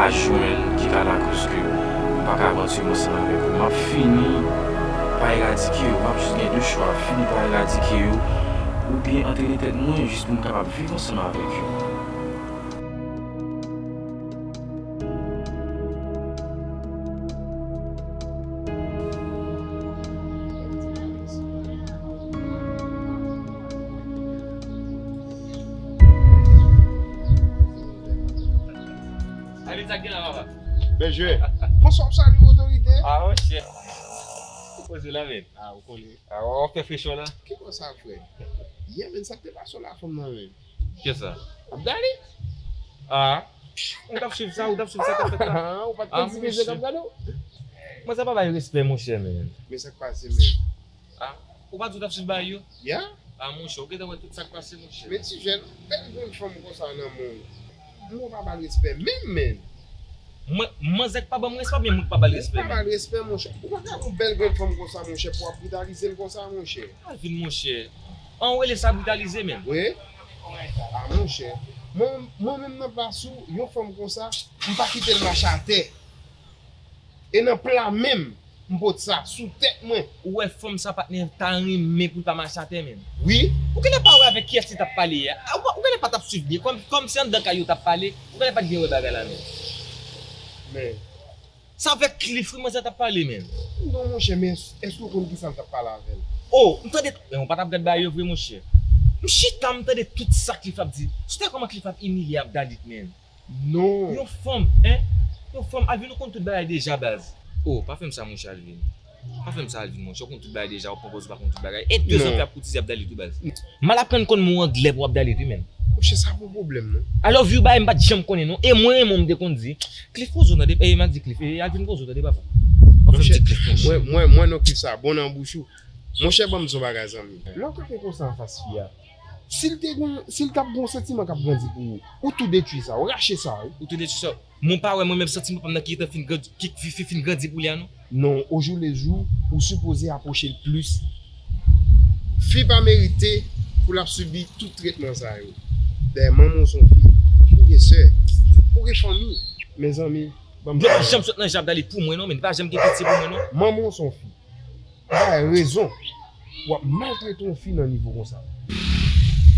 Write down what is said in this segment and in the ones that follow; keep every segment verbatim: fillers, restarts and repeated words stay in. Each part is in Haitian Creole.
Jwenn ki ka lakoz ke m pa ka avanse ansanm avèk ou. M ap fini pa eradike yo. M ap jis gen de chwa, fini pa eradike yo, oubyen antere tèt mwen jis pou m kapab viv ansanm avèk yo. Alvin, sa k gen la, papa? Bèl jwè. Kòman w salye otorite? Ah, monchè. Ou poze la, men. Ah, ou konnen. Ah, w ap fè frechè la? Ki bò sa, frè? Yè, men, sa k te pase w la, fanm nan, men? Kisa? Abdalit? Ah. Ou t ap swiv sa, ou t ap swiv sa k ap fèt la? Ou pa t konn si mezye k ap gade w? Mwen, sa pa bay respè, monchè, men. Men sa k pase, men? Ah, ou pa di w t ap swiv bagay yo? Ya. Ah, monchè, ou gentan wè tout sa k pase, monchè. Men ti jèn, bèl grenn fanm konsa nan men w. Mwen, ou pa ba l respè menm, men. Mwen, manzè k pa ban m respè, oubyen mwen k pa ba l respè menm? Ou pa ba l respè, monchè. Ou pa ka yon bèl grenn fanm konsa, monchè, pou w ap britalize l konsa, monchè. Alvin, monchè. An, ou rele sa britalize menm? Wi. Ah, monchè. Mwen, mwen menm nan plas ou, yon fanm konsa, m pa kite l mache atè. E nan pla men m, m pot sa sou tèt mwen. Ou wè fanm sa, patnè, ta renmen pou l pa mache atè menm. Wi. Ou genlè pa wè avèk kiyès li t ap pale a? Ou pa, ou genlè pa t ap swiv byen. Kòm, kòm se anndan kay yo t ap pale, ou genlè pa t byen wè bagay la menm. Men. Se avèk Cliff wi manzè t ap pale menm. Non, monchè, men èske w konn kisa l t ap pale avè l? O, m tande, men ou pa t ap gad bagay yo vre, monchè. M chita, m tande tout sa Cliff ap di. Sou tè kòman Cliff ap imilye Abdalit, menm. Non. Yon fanm, en? Yon fanm, Alvin, ou konn tout bagay deja, baz. O, pa fè m sa, monchè Alvin. Pa fè m sa, Alvin, monchè. Ou konn tout bagay deja, ou pran pòz ou pa konn tout bagay. E de zan fè ap koutize Abdalit, wi, baz. M al aprann konn mo anglè pou Abdalit, wi, menm. Monchè, sa pa yon pwoblèm, non. I love you, bay, m pa t janm konnen, non. E mwen renmen w, m te konn di. Cliff poze w tande, e, m a di Cliff, e, Alvin poze w tande, papa. Anfen, m di Cliff, monchè. Mwen, mwen, mwen, non, Cliff sa, bon nan bouch ou. Monchè, ban m di yon bagay, zanmi. Lè w kanpe konsa anfas fi a, si l te gon, si l t ap gon santiman k ap grandi pou ou, ou tou detwi sa, ou rache sa, wi. Ou tou detwi sa. Mwen pa wè mwen menm santiman pa m nan ki gentan fin grandi, ki, ki, ki fin grandi pou li a non. Non, au jour le jour, ou sipoze apwoche l plis. Fi pa merite pou l ap sibi tout tretman sa yo. Dayè, manman w se yon fi, ou gen sè, ou gen fanmi. Mezanmi, ban m... Dlo pa janm sot nan je Abdalit pou mwen non, men li pa janm gen pitye pou mwen non. Manman w se yon fi. Ou pa gen rezon pou w ap maltrete yon fi nan nivo konsa.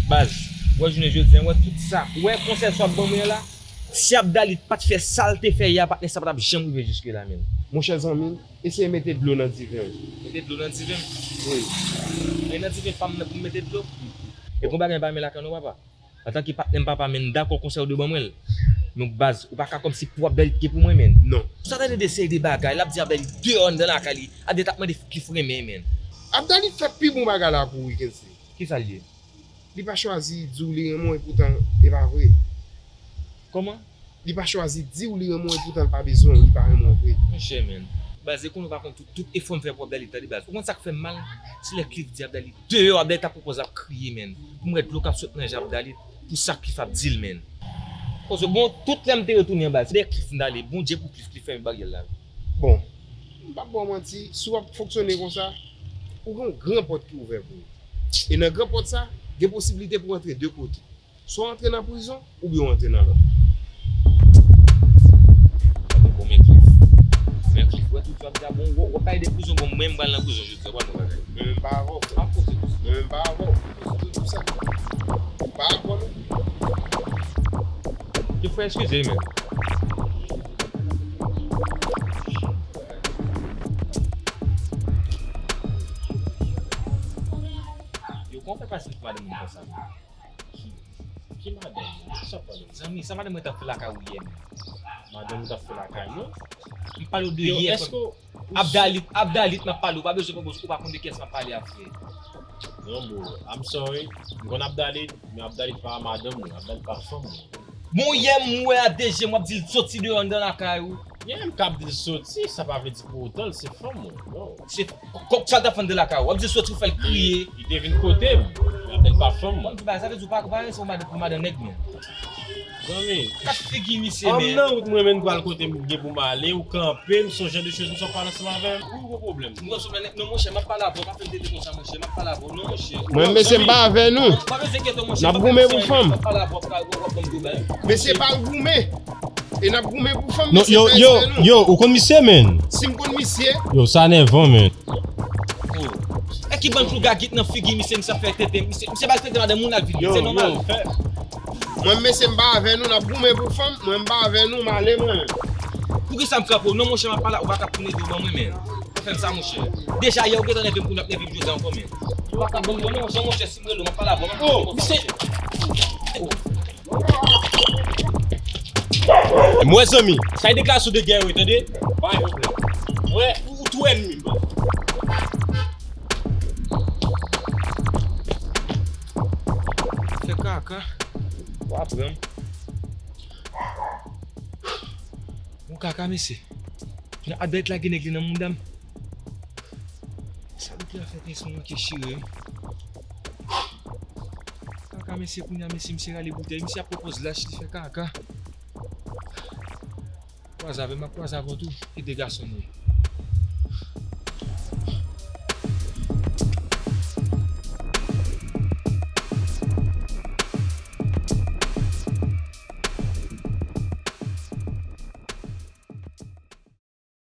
Baz, ou wè jounen jodi a, ou wè tout sa, ou wè konsèy sa w ap ban mwen an la, si Abdalit pa t fè sa l te fè yè a, patnè, sa pa t ap janm rive jiske la menm. Monchè zanmi, eseye mete dlo nan diven w. Mete dlo nan diven m? Wi. E nan diven pa m nan pou m mete dlo? E gon bagay m pa renmen lakay non, papa. Antanke patnè m papa, men m dakò konsèy ou te ban mwen l. Men baz, ou pa ka kòmsi pou Abdalit ki pou mwen, men. Non. Sa tande de seri de bagay, l ap di Abdalit deyò anndan lakay li, Abdalit ap mande Cliff renmen, men. Abdalit fè pi bon bagay la pou ou, wi, Kensley. Kisa l ye? Li pa chwazi di w li renmen w, epoutan e pa vre. Kòman? Li pa chwazi di w li renmen w, epoutan l pa bezwen w, li pa renmen w vre. Monchè, men. Baz, e konnen ou pa konn tout, tout efò m fè pou Abdalit, tande baz. Ou konn sa k fè m mal? Se lè Cliff di Abdalit deyò, Abdalit ap pran pòz ap kriye, men. Pou m wè dlo k ap sot nan je Abdalit, pou sa Cliff ap di l, men. Koze bon, tout lè m te retounen anba, se dèyè Cliff m t ale. Bondye pou Cliff, Cliff fèmen baryè l la. Bon, m p ap ba w manti, si w ap fonksyone konsa, ou gen yon gran pòt ki ouvè pou ou. E nan gran pòt sa, gen posiblite pou w antre de kote. Swa w antre nan prizon, oubyen w antre nan lòt. Bon, men Cliff. Men Cliff, wè tout sa w ap di a bon, w ap pale de prizon, bon, mwen m pral nan prizon jodi a, w pral nan bagay. Mwen menm pa avè w. M ap poze tout. Mwen menm pa avè w. Poze tout sa. M pa avè w non. Cliff, frè, eskize, men. Yo, kòman w fè pase pou madanm mwen konsa, men? Ki, ki madanm? Kisa w ap pale? Zanmi, sa madanm mwen t ap fè lakay ou yè, men? Madanm ou t ap fè lakay mwen? M pale w de yè, frè m. Abdalit, Abdalit m ap pale, ou pa bezwen pran pòz, ou pa konn de kiyès m ap pale a, frè. Non, bro, I'm sorry. M konn Abdalit, men Abdalit pa madanm mwen, Abdalit pa fanm mwen. Bon, yè m wè a de je m, w ap di l soti deyò anndan lakay ou. Yeah, m kab di l soti, sa pa vle di pou otan l se fanm mwen, non. Se kòk sa l t ap fè anndan lakay ou. W ap di l soti, ou fè l kriye. Li te vin kote m, men Abdel pa fanm mwen. Bon, m di bagay, sa vle di ou pa, ou pa renmen madanm, pou madanm nèg, men. Zanmi. Kat figi misye, men. An m nan wout mwen menm pral kote m gen pou m ale, ou kanpe, m se yon jan de choz, m sot pale ansanm avè m. Ou gen pwoblèm. M wè sou mwen nèg, non, monchè, m ap pale avè w, pa fè m tete konsa, monchè, m ap pale avè w, non, monchè. Mwen, mesye, m pa avè nou. N ap goumen pou fanm. Mesye, pa al goumen. E n ap goumen pou fanm. Non, yo, yo, yo, ou konn misye, menn? Si m konn misye. Yo, sa nèvan, menn. E ki bann plouga git nan figi misye, misye ap fè tenten, misye, misye bal tenten madanm moun al vini, se nòmal. Mwen, mesye, m pa avè nou, n ap goumen pou fanm, mwen, m pa avè nou, m ale, mwen. Poukisa m frape w? Non, monchè, m ap pale, ou pa ka tounen do ban mwen, menn. Ou fè m sa, monchè. Deja yè, ou gentan nève m, kounye a ap nève m jodi a ankò, menn. Ou pa ka ban m non, monchè, monchè, si m rele w, m ap pale avè w, m ap pale avè w, monchè. M wè zanmi, sa e deklarasyon de gè yo, tande? Pa gen pwoblèm. M wè ou tou ènmi m. Fè kaka. W ap pran m. Bon kaka, mesye. Jan Albert lage nèg li nan mouda m. Sa bout la fè pens mwen manke chire wi. Kaka mesye, kounye a mesye, misye rale boutèy, misye ap pran pòz lach, li fè kaka. Kwaze avè m, m ap kwaze avè w tou, e de gason nou ye.